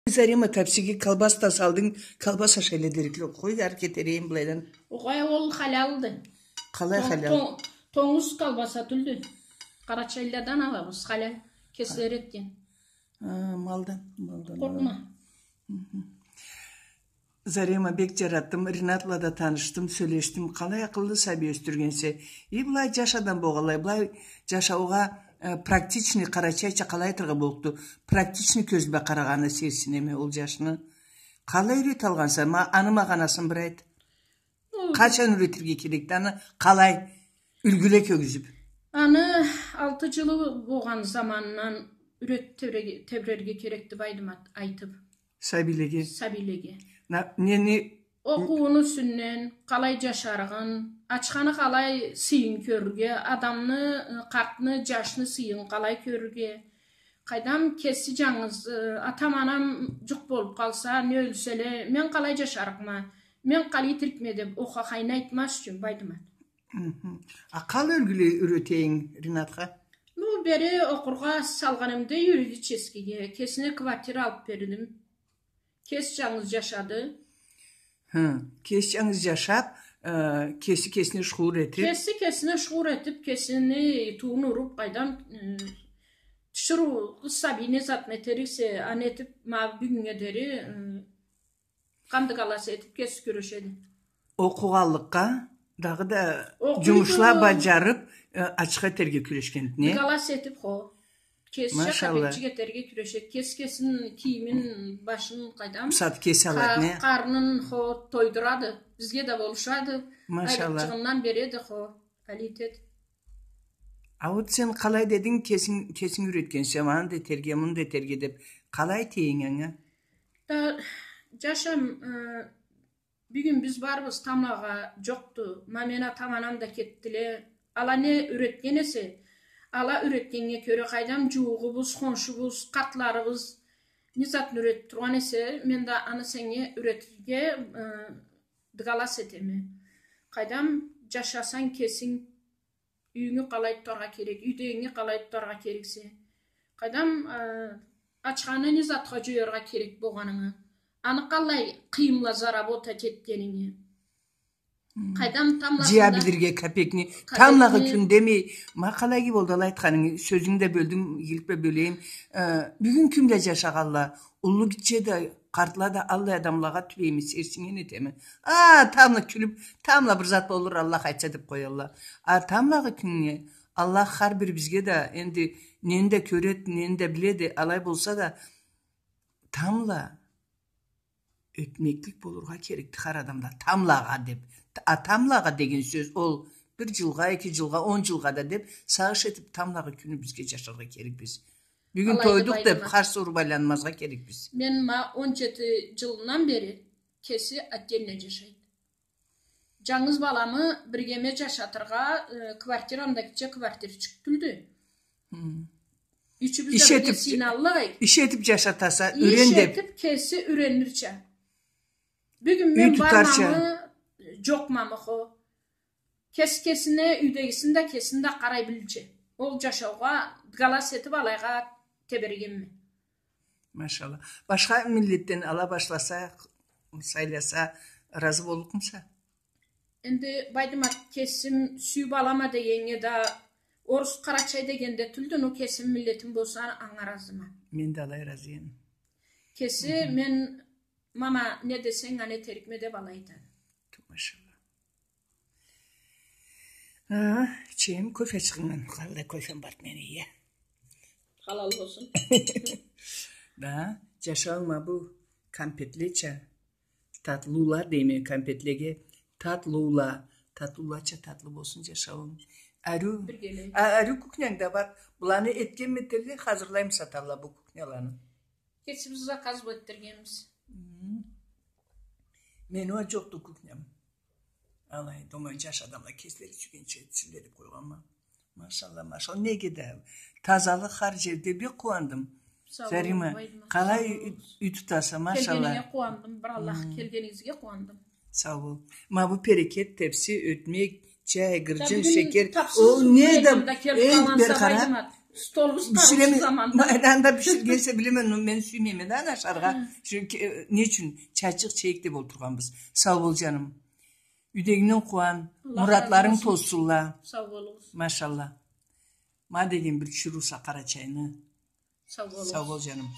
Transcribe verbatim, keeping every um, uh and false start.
Зарима, тапсиге колбас да салдынг, колбас ашайла дерикли. Къой, ары кетерейим былайдан. Огъай, ол халялды. Къалай халял? Тон-, тонгуз колбаса тюлдю. Къарачайлыладан алабыз, халал. Кеслери этген. А, малдан, малдан. Къоркъма. Зарима, бек джаратдым. Ринат бла да танышдым, сёлешдим. Къалай акъыллы сабий ёсдюргенсе. И былай джаш адам болгъанлай, былай джашаугъа, э, практичный, къарачайча къалай айтыргъа боллукъду? Практичный кёз бла къарагъанына сейирсинеме ол джашны. Къалай юреталгъанса? Ма-, аны магъанасын бир айт. Ол Къачан юретирге керекди аны? Къалай? Юлгюле кёргюзюп. Аны алты джылы болгъан замандан юретип тебрерге, тебрерге керекди, Байдымат, айтып. Сабийлеге. Сабийлеге. На-, не, не? Окъууну юсюнден, къалай джашарыгъын, ачханы къалай сыйын кёрюрге, адамны, э, къартны, джашны сыйын къалай кёрюрге. Къайдам, кеси джангыз, э, атам-анам джукъ болуп къалса, не ёлселе, мен къалай джашарыкъма, мен къалай тирикме деп, охахайын айтмаз ючюн, Байдымат. Хы-хы. А къалай юлгюле юретейинг Ринатха? Ну, бери окъургъа салгъанымда юрюдю Ческеге. Кесине квартира алып бердим. Кеси джангыз джашады. Хы, кеси джангыз джашап, э, кеси кесине шуур этип. Кеси кесине шуур этип, кесини тууун уруп, къайдам, э, тиширыу, къыз сабий не затны этериксе, аны этип, ма бюгюннге дери, э, Къандыгалас этип кеси кюрешеди. Окъугъанлыкъгъа, дагъыда Окъуйду. Джумушла баджарып, э, ачха этерге кюрешгенди, не? Дыгалас этип, хо. Кесича Машалла. Капекчик этерге кюрешеди. Кеси кесини кийимин, башын къайдам. Сатып кеси алады, не? Къарнын, хо, тойдурады. Бизге да болушады. Машалла. Айлыкъчыгъындан береди, хо. Алай этеди. А вот сен къалай дединг, кесинг, кесинг юретгенсе, аны да этерге, муну да этерге деп, къалай тейинг анга? Да, джашам, э, бюгюн биз барбыз, тамблагъа джокъду. Ма мени атам-анам да кетдиле. Ала не юретген эсе, ала юретгеннге кёре, къайдам, джууугъубуз, хоншубуз, къартларыбыз не затны юретип тургъан эсе, мен да аны сеннге юретирге, э, дыгалас этеме. Къайдам, джашасанг кесинг, юйюнгю къалай тутаргъа керек, юйдегинги къалай тутаргъа керексе. Къайдам, э, ачханы не затха джояргъа керек болгъанынгы. Аны къалай къыйын бла заработать этгенинги. Хы. Къайдам, тамбласында... Джыя билирге капекни. Капекни. Тамблагъы кюн демей, ма къалай иги болду алай айтханынг, сёзюнгю да бёлдюм, игилик бла бёлейим. Э, бюгюн кюн бла джашагъанла, уллу гитче да, къартла да, аллай адамлагъа тюбейме, сейирсинген этеме. А, тамбла кюлюп, тамбла бир зат болур, Аллах айтса деп къоялла. А тамблагъы кюннге Аллах хар бирибизге да, энди, нени да кёреди, нени да биледи, алай болса да, тамбла ётмеклик болургъа керекди хар адамда. Тамблагъа деп. А тамблагъа деген сёз, ол бир джылгъа, эки джылгъа, он джылгъа да деп, сагъыш этип, тамблагъы кюнюбюзге джашаргъа керекбиз. Бюгюн тойдукъ деп, харс уруп айланмазгъа керекбиз. Мен ма он джети джылындан бери кеси отдельно джашайды. Джангыз баламы биргеме джашатыргъа, э, квартирамда гитче квартирчик тюлдю. Хы. Ючюбюз да бирге сыйыналлыкъ. Иш этип джашатаса, юрен деп. Иш этип, кеси юренирча. Бюгюн мен бармамы, джокъмамы, хо. Кеси кесине, юйдегисин да, кесин да къарай билирча. Ол джашаугъа дыгалас этип алайгъа тебрегенме. Машалла. Башха миллетден ала башласа, сайласа, разы боллукъмуса? Энди, Байдымат, кесим сюйюп алама дегеннге да, орус, къарачай дегенде тюлдю, но кесим миллетим болса, анга разыма. Мен да алай разыма. Кеси мен, мама, не десенг, аны этерикме деп алай айтады. Ту, машалла. А, ичейим, кофе чыгъыннган. Къалай кофем барды мени, я. Халал болсун. Да, джашауунг ма бу кампетлеча татлыла дейме кампетлеге. Татлыла, татлылача татлы болсун джашауунг. Ариу, а, ариу кухнянг да бар. Буланы этгенме этелле, хазырлаймыса, саталла бу кухняланы? Кесибиз заказ бла этдиргенбиз. Хы. Мени уа джокъду кухням. Алай, думаю, джаш адамла кеслери сюйгенча этсинле деп къойгъанма. Машалла, машалла. Неге да, тазалыкъ хар джерде, бек къууандым. Сау бол, Зарима, Байдымат. Къалай юй тутаса, машалла. Келгенинге къууандым, бир Аллах, келгенигизге къууандым. Сау бол. Ма бу берекет, тепси, ётмек, чай, гырджын, шекер. Ол не да, энди бери къара. Столубуз биширеме заманда. Анда биширгенсе, билеме, но мен сюймейме да ашаргъа. Хы. Чюнки, э, не ючюн? Чайчыкъ чейик деб олтургъанбыз. Сау бол, джаным. Юйдегингден къууан, муратларынг тозсунла. Сау болугъуз. Машалла. Ма деген бир чуру сакъара чайны. Сау болугъуз. Сау бол, джаным.